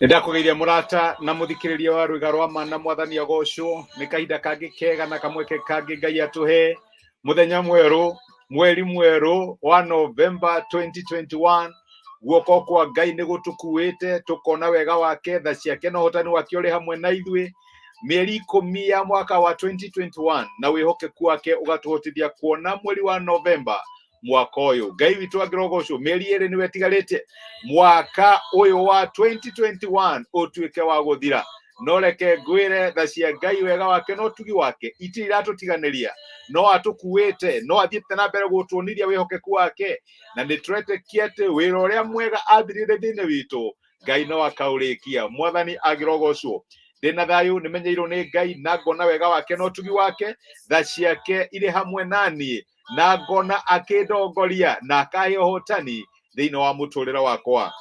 Nĩndakũgeithia mũrata na mũthikĩrĩria wa rwĩga rwa ma na mwathani agocwo. Nĩ kahinda kangĩ kega na kamweke kangĩ Ngai atũhe, mũthenya mwerũ, mweri mwerũ wa November 2021. Guoko kwa Ngai nĩ gũtũkuĩte, tũkona wega wake, tha ciake na ũhotani wake ũrĩ hamwe na ithuĩ mĩeri 10 ya mwaka wa 2021, na wĩhokeku wake ũgatũhotithia kuona mweri wa November mwaka ũyũ. Ngai witũ angĩrogocwo, mĩeri 2 nĩwe ĩtigarĩte mwaka ũyũ wa 2021 ũtuĩke wa gũthira. No reke ngwĩre, tha cia Ngai, wega wake na ũtugi wake itirĩ iratũtiganĩria. No atũkuĩte, no athiĩte na mbere gũtuonithia wĩhokeku wake, na nĩ tũretĩkia atĩ wĩra ũrĩa mwega ambĩrĩire thĩinĩ witũ, Ngai no akaũrĩkia. Mwathani angĩrogocwo. Ndĩna thayũ, nĩmenyeirwo nĩ Ngai na ngona wega wake na ũtugi wake, tha ciake irĩ hamwe na niĩ, na ngona akĩndongoria na akahe ũhotani thĩinĩ wa mũtũrĩre wakwa.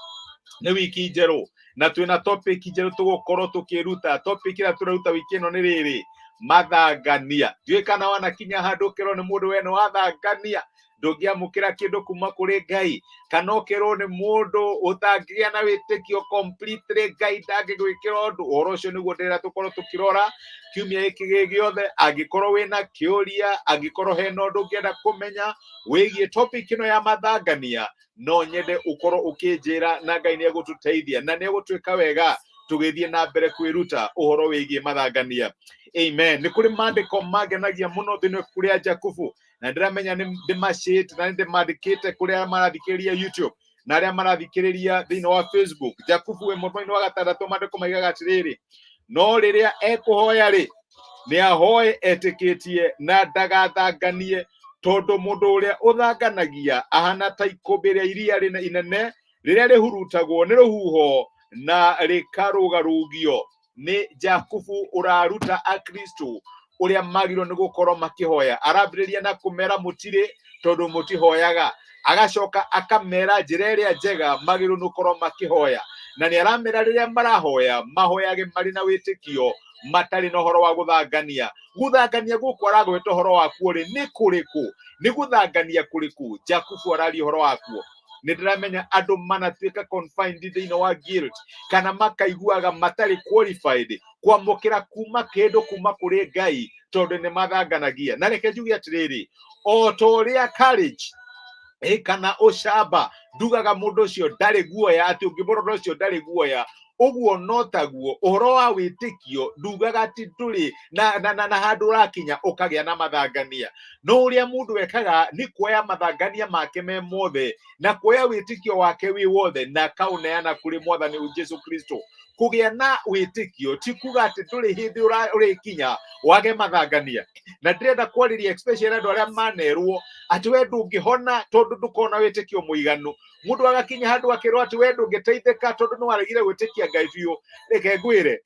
Nĩ wiki njerũ na twĩna topic njerũ tũgũkorwo tũkĩruta. Topic ĩrĩa tũraruta wiki ĩno nĩ rĩrĩ: mathangania. Ndiũĩ kana wanakinya handũ ũkerwo nĩ mũndũ, we nĩ wathangania, ndũngĩamũkĩra kĩndũ kuma kũrĩ Ngai, kana ũkerwo nĩ mũndũ ũtangĩgĩa na wĩtĩkio completely, Ngai ndangĩgwĩkĩra ũndũ. Ũhoro ũcio nĩguo ndĩrenda tũkorwo tũkĩrora kiumia gĩkĩ gĩ gĩothe. Angĩkorwo wĩna kĩũria, angĩkorwo hena ũndũ ũngĩenda kũmenya wĩgiĩ topic ĩno ya mathangania, no nyende ũkorwo ũkĩnjĩra, na Ngai nĩ egũtũteithia na nĩ egũtwĩka wega tũgĩthiĩ na mbere kwĩruta ũhoro wĩgiĩ mathangania. Amen. Nĩ kũrĩ maandĩko mangenagia mũno thĩinĩ wa ibuku rĩa Jakubu, na ndĩramenya nĩ ndĩmacĩte na nĩ ndĩmandĩkĩte kũrĩ arĩa marathikĩrĩria YouTube na arĩa marathikĩrĩria thĩinĩ wa Facebook. Jakubu wĩ mũrũma-inĩ wa gatandatũ, maandĩko maigaga atĩrĩrĩ: no rĩrĩa ekũhoya rĩ, nĩ ahoe etĩkĩtie na ndagathanganie, tondũ mũndũ ũrĩa ũthanganagia ahana ta ikũmbĩ rĩa iria rĩna inene rĩrĩa rĩhurutagwo nĩ rũhuho na rĩkarũgarũgio. Nĩ Jakubu ũraruta Akristo ũrĩa magĩrĩirwo nĩ gũkorwo makĩhoya. Arambĩrĩria na kũmera mũtirĩ tondũ mũtihoyaga, agacoka akamera njĩra ĩrĩa njega magĩrĩirwo nĩ gũkorwo makĩhoya, na nĩ aramera rĩrĩa marahoya mahoyage marĩ na wĩtĩkio, matarĩ na ũhoro wa gũthangania. Gũthangania gũkũ aragweta ũhoro wakuo rĩ, nĩ kũrĩkũ? Nĩ gũthangania kũrĩkũ Jakubu araria ũhoro wakuo? Nĩ ndĩramenya andũ manatuĩka confined thĩinĩ wa guilt, kana makaiguaga matarĩ qualified kwamũkĩra kuma kĩndũ kuma kũrĩ Ngai tondũ nĩ mathanganagia. Na reke njuge atĩrĩrĩ, o ta ũrĩa courage kana ũcamba ndugaga mũndũ ũcio ndarĩ guoya, atĩ ũngĩmũrora ũcio ndarĩ guoya, ũguo no taguo ũhoro wa wĩtĩkio ndugaga atĩ ndũrĩ na handũ ũrakinya ũkagĩa na mathangania. No ũrĩa mũndũ ekaga nĩ kuoya mathangania make me mothe na kuoya wĩtĩkio wake wĩ wothe na akaũneana kũrĩ Mwathani Jesu Kristo. Kũgĩa na wĩtĩkio ti kuga atĩ ndũrĩ hĩndĩ ũrĩkinya wage mathangania. Na ndĩrenda kwarĩria especially andũ arĩa manerwo atĩ we ndũngĩhona tondũ ndũkorwo na wĩtĩkio mũiganu. Mũndũ agakinya handũ akĩrwo atĩ we ndũngĩteithĩka tondũ nĩ waregire gwĩtĩkia Ngai biũ. Reke ngwĩre,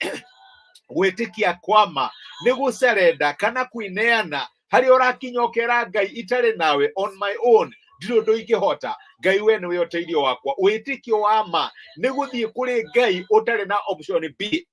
gwĩtĩkia kwama nĩ gũcerenda kana kwĩneana harĩa ũrakinya ũkera Ngai, itarĩ nawe, on my own ndirĩ ũndũ ingĩhota. Ngai, we nĩwe ũteithio wakwa. Wĩtĩkio wa ma nĩ gũthiĩ kũrĩ Ngai ũtarĩ na option B.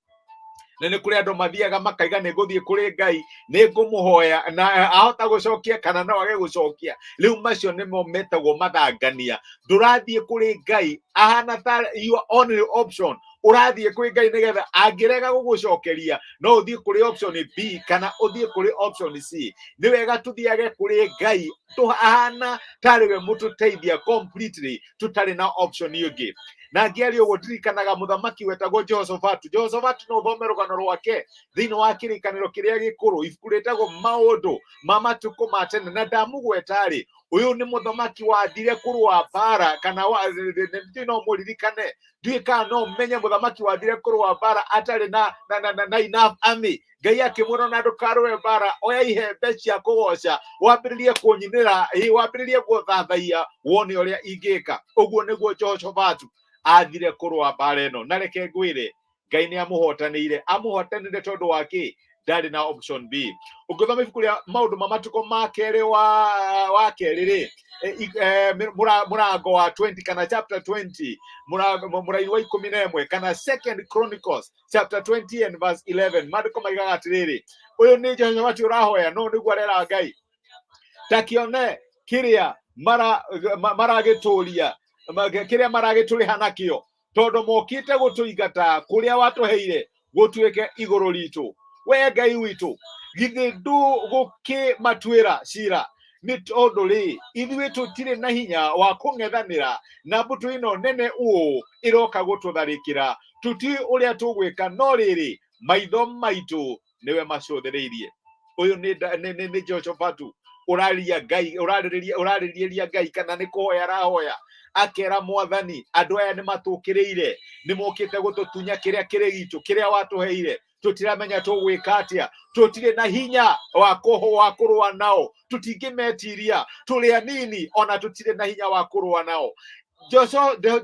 Na nĩ kũrĩ andũ mathiaga makaiga, nĩ ngũthiĩ kũrĩ Ngai, nĩ ngũmũhoya, na ahota gũcokia kana no age gũcokia. Rĩu macio nĩmo metagwo mathangania. Ndũrathiĩ kũrĩ Ngai ahana ta your only option. Ũrathiĩ kwĩ Ngai nĩgetha angĩrega gũgũcokeria, no ũthiĩ kũrĩ option B kana ũthiĩ kũrĩ option C. Nĩ wega tũthiage kũrĩ Ngai ahana tarĩ we mũtũteithia completely, tũtarĩ na option ĩngĩ. Na ngĩaria ũguo, ndirikanaga mũthamaki wetagwo Jehoshafatu. Jehoshafatu, no ũthome rũgano rwake thĩinĩ wa Kĩrĩkanĩro kĩrĩa gĩkũrũ, ibuku rĩtagwo Maũndũ ma Matukũ ma Tene. Na ndamũgweta rĩ, ũyũ nĩ mũthamaki wathire kũrũa mbara kana no mũririkane, ndiũĩ kana no menye mũthamaki wathire kũrũa mbara atarĩ na enough army. Ngai akĩmwĩra, na ndũkarũe mbara, oya ihembe cia kũgoca, wambĩrĩrie kũnyinĩra, wambĩrĩrie gũthathaiya, wone ũrĩa ingĩka. Ũguo nĩguo Jehoshafatu athire kũrũa mbara ĩno. Na reke ngwĩre, Ngai nĩ amũhotanĩire. Amũhotanĩire tondũ wa kĩ? Ndarĩ na option B. Ũngĩthoma ibuku rĩa Maũndũ ma Matukũ ma Kerĩ wa kerĩ rĩ, mũrango wa 20 kana chapter 20, mũraini wa 11, kana Second Chronicles chapter 20 and verse 11, maandĩko maigaga atĩrĩrĩ, ũyũ nĩ Jehoshafatu ũrahoya, no nĩguo arera Ngai, ta kĩone kĩrĩa maragĩtũria, kĩrĩa maragĩtũrĩha nakĩo. Tondũ mokĩte gũtũingata kũrĩa watũheire gũtuĩke igũrũ ritũ. We Ngai witũ, githĩ ndũgũkĩmatuĩra cira? Nĩ tondũ rĩ, ithuĩ tũtirĩ na hinya wa kũng'ethanĩra na mbũtũ ĩno nene ũũ ĩroka gũtũtharĩkĩra. Tũtiũĩ ũrĩa tũgwĩka, no rĩrĩ, maitho maitũ nĩwe macũthĩrĩirie. Ũyũ nĩ Jehoshafatu ũraria Ngai, ũrarĩrĩria Ngai, kana nĩ kũhoya arahoya, akera Mwathani, andũ aya nĩ matũkĩrĩire, nĩ mokĩte gũtũtunya kĩrĩa kĩrĩ gitũ, kĩrĩa watũheire, tũtiramenya tũgwĩka atĩa, tũtirĩ na hinya wa wa kũrũa nao, tũtingĩmetiria, tũrĩ anini, ona tũtirĩ na hinya wa kũrũa nao.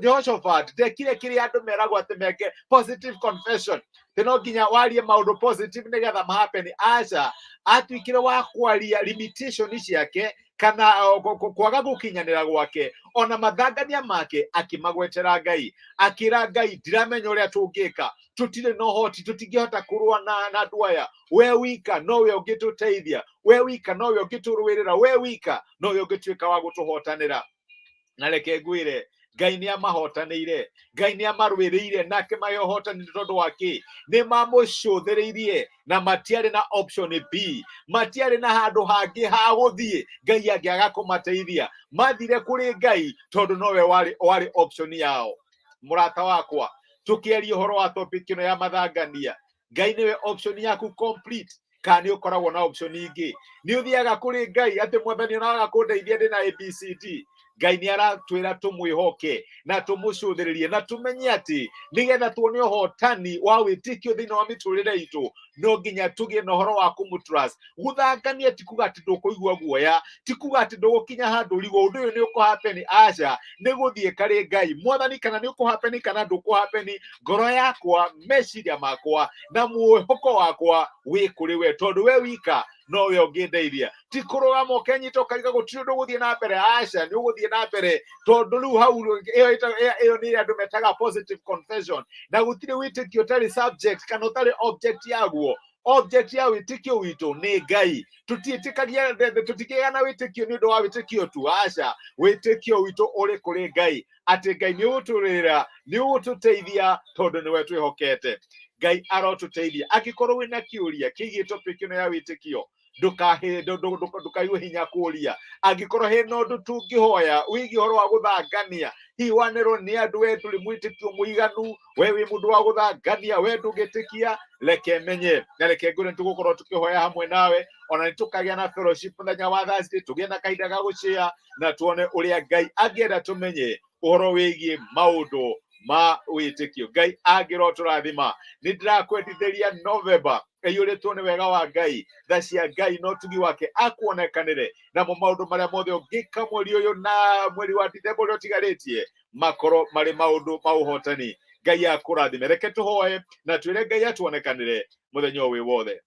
Jehoshaphat ndekire kĩrĩa andũ meragwo atĩ meke, positive confession, atĩ no nginya warie maũndũ positive nĩgetha mahappen. Aca, atuĩkire wa kwaria limitation ciake kana kwaga gũkinyanĩra gwake, ona mathangania make akĩmagwetera Ngai, akĩra Ngai, ndiramenya ũrĩa tũngĩka, tũtirĩ na ũhoti, tũtingĩhota kũrũa na andũ aya, we wika nowe ũngĩtũteithia, we wika nowe ũngĩtũrũĩrĩra, we wika nowe ũngĩtuĩka wa gũtũhotanĩra. Na reke ngwĩre, Ngai nĩ amahotanĩire, Ngai nĩ amarũĩrĩire na akĩmahe ũhotani. Nĩ tondũ wa kĩ? Nĩ mamũcũthĩrĩirie na matiarĩ na option B, matiarĩ na handũ hangĩ ha gũthiĩ Ngai angĩaga kũmateithia. Mathire kũrĩ Ngai tondũ nowe warĩ option yao. Mũrata wakwa, tũkĩaria ũhoro wa topic ĩno ya mathangania, Ngai nĩwe option yaku complete, kana nĩ ũkoragwo na option ingĩ? Nĩ ũthiaga kũrĩ Ngai atĩ, Mwathani, onaga kũndeithia ndĩ na ABCD? Ngai nĩ aratwĩra tũmwĩhoke na tũmũcũthĩrĩrie na tũmenye atĩ nĩgetha tuone ũhotani wa wĩtĩkio thĩinĩ wa mĩtũrĩre itũ, no nginya tũgĩe na ũhoro wa kũmũtrust. Gũthangania ti kuga atĩ ndũkũigua guoya, ti kuga atĩ ndũgũkinya handũ ũrigwo ũndũ ũyũ nĩ ũkũhappen. Aca, nĩ gũthiĩ karĩ Ngai. Mwathani, kana nĩ ũkũhappen kana ndũkũhappen, ngoro yakwa, meciria makwa na mwĩhoko wakwa wĩ kũrĩ we, tondũ we wika nowe ũngĩndeithia. Ti kũrũgama ũkenyita ũkaiga gũtirĩ ũndũ ũgũthiĩ na mbere. Aca, nĩ ũgũthiĩ na mbere, tondũ rĩu hau ĩyo nĩ andũ metaga positive confession, na gũtirĩ wĩtĩkio ũtarĩ subject kana ũtarĩ object yaguo. Object ya wĩtĩkio witũ nĩ Ngai. Tũtiĩtĩkagia, tũtikĩgĩa na wĩtĩkio nĩ ũndũ wa wĩtĩkio tu. Aca, wĩtĩkio witũ ũrĩ kũrĩ Ngai, atĩ Ngai nĩ ũgũtũrĩra, nĩ ũgũtũteithia, tondũ nĩwe twĩhokete. Ngai arotũteithia. Angĩkorwo wĩna kĩũria kĩgiĩ topic ĩno ya wĩtĩkio, ndũkaigue hinya kũria. Angĩkorwo hena ũndũ tũngĩhoya wĩgiĩ ũhoro wa gũthangania, hihi wanerwo nĩ andũ we ndũrĩ mwĩtĩkio mũiganu, we wĩ mũndũ wa gũthangania, we ndũngĩtĩkia, reke menye na reke ngwĩre nĩ tũgũkorwo tũkĩhoya hamwe nawe. Ona nĩ tũkagĩa na fellowship mũthenya wa Thursday, tũgĩe na kahinda ga gũcĩa na tuone ũrĩa Ngai angĩenda tũmenye ũhoro wĩgiĩ maũndũ ma wĩtĩkio. Ngai angĩrotũrathima. Nĩ ndĩrakwendithĩria November ĩiyũrĩtwo nĩ wega wa Ngai, tha cia Ngai na ũtugi wake akuonekanĩre, namo maũndũ marĩa mothe ũngĩka mweri ũyũ na mweri wa Dithemba ũrĩa ũtigarĩtie makorwo marĩ maũndũ ma ũhotani. Ngai akũrathime. Reke tũhoe na twĩre Ngai atuonekanĩre mũthenya ũyũ wĩ wothe.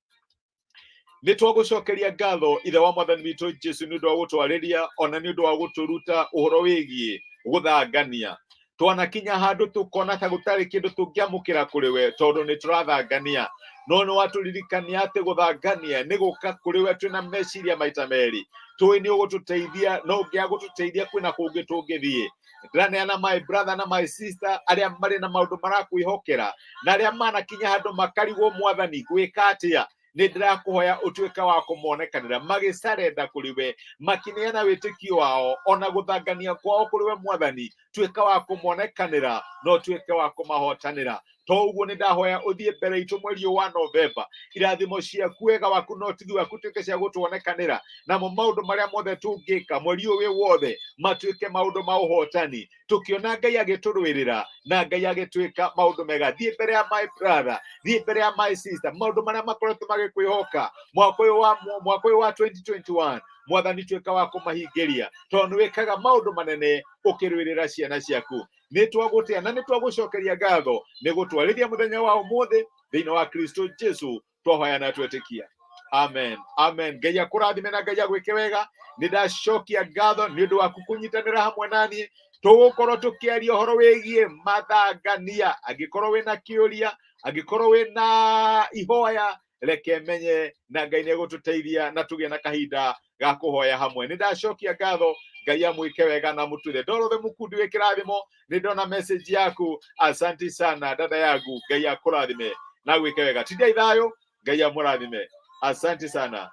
Nĩ twagũcokeria ngatho, Ithe wa Mwathani witũ Jesu, nĩ ũndũ wa gũtwarĩria ona nĩ ũndũ wa gũtũruta ũhoro wĩgiĩ gũthangania. Twanakinya handũ tũkona ta gũtarĩ kĩndũ tũngĩamũkĩra kũrĩ we tondũ nĩ tũrathangania, no nĩ watũririkania atĩ gũthangania nĩ gũka kũrĩ we twĩna meciria maita merĩ, tũĩ nĩ ũgũtũteithia, no ũngĩaga gũtũteithia kwĩna kũngĩ tũngĩthiĩ. Ndĩraneana my brother na my sister arĩa marĩ na maũndũ marakwĩhokera na arĩa manakinya handũ makarigwo, Mwathani, gwĩka atĩa? Nĩ ndĩrakũhoya ũtuĩke wa kũmonekanĩra magĩcarenda kũrĩ we, makĩneana wĩtĩkio wao ona gũthangania kwao kũrĩ we. Mwathani, tuĩka wa kũmonekanĩra na ũtuĩke wa kũmahotanĩra. To ũguo, nĩ ndahoya ũthiĩ mbere itũ mweri ũyũ wa Novemba, irathimo ciaku, wega waku na ũtugi waku tuĩke cia gũtuonekanĩra, namo maũndũ marĩa mothe tũngĩka mweri ũyũ wĩ wothe matuĩke maũndũ ma ũhotani, tũkĩona Ngai agĩtũrũĩrĩra na Ngai agĩtwĩka maũndũ mega. Thiĩ mbere ya my brother, thiĩ mbere ya my sister, maũndũ marĩa makoretwo magĩkwĩhoka mwaka ũyũ wa 2021, Mwathani, tuĩka wa kũmahingĩria, tondũ nĩ wĩkaga maũndũ manene ũkĩrũĩrĩra ciana ciaku. Nĩ twagũtĩa na nĩ twagũcokeria ngatho nĩ gũtwarĩria mũthenya wa ũmũthĩ. Thĩinĩ wa Kristo Jesu twahoya na twetĩkia, amen, amen. Ngai akũrathime na Ngai agwĩke wega. Nĩ ndacokia ngatho nĩ ũndũ waku kũnyitanĩra hamwe naniĩ. Tũgũkorwo tũkĩaria ũhoro wĩgiĩ mathangania. Angĩkorwo wĩna kĩũria, angĩkorwo wĩna ihoya, reke menye, na Ngai nĩ egũtũteithia na tũgĩe na kahinda ga kũhoya hamwe. Nĩ ndacokia ngatho. Ngai amwĩke wega na mũtuithe. Dorothy Mukundi wĩ kĩrathimo, nĩ ndona message yaku, asanti sana dada yangu, Ngai akũrathime na gwĩke wega. Tindai thayũ, Ngai amũrathime, asanti sana.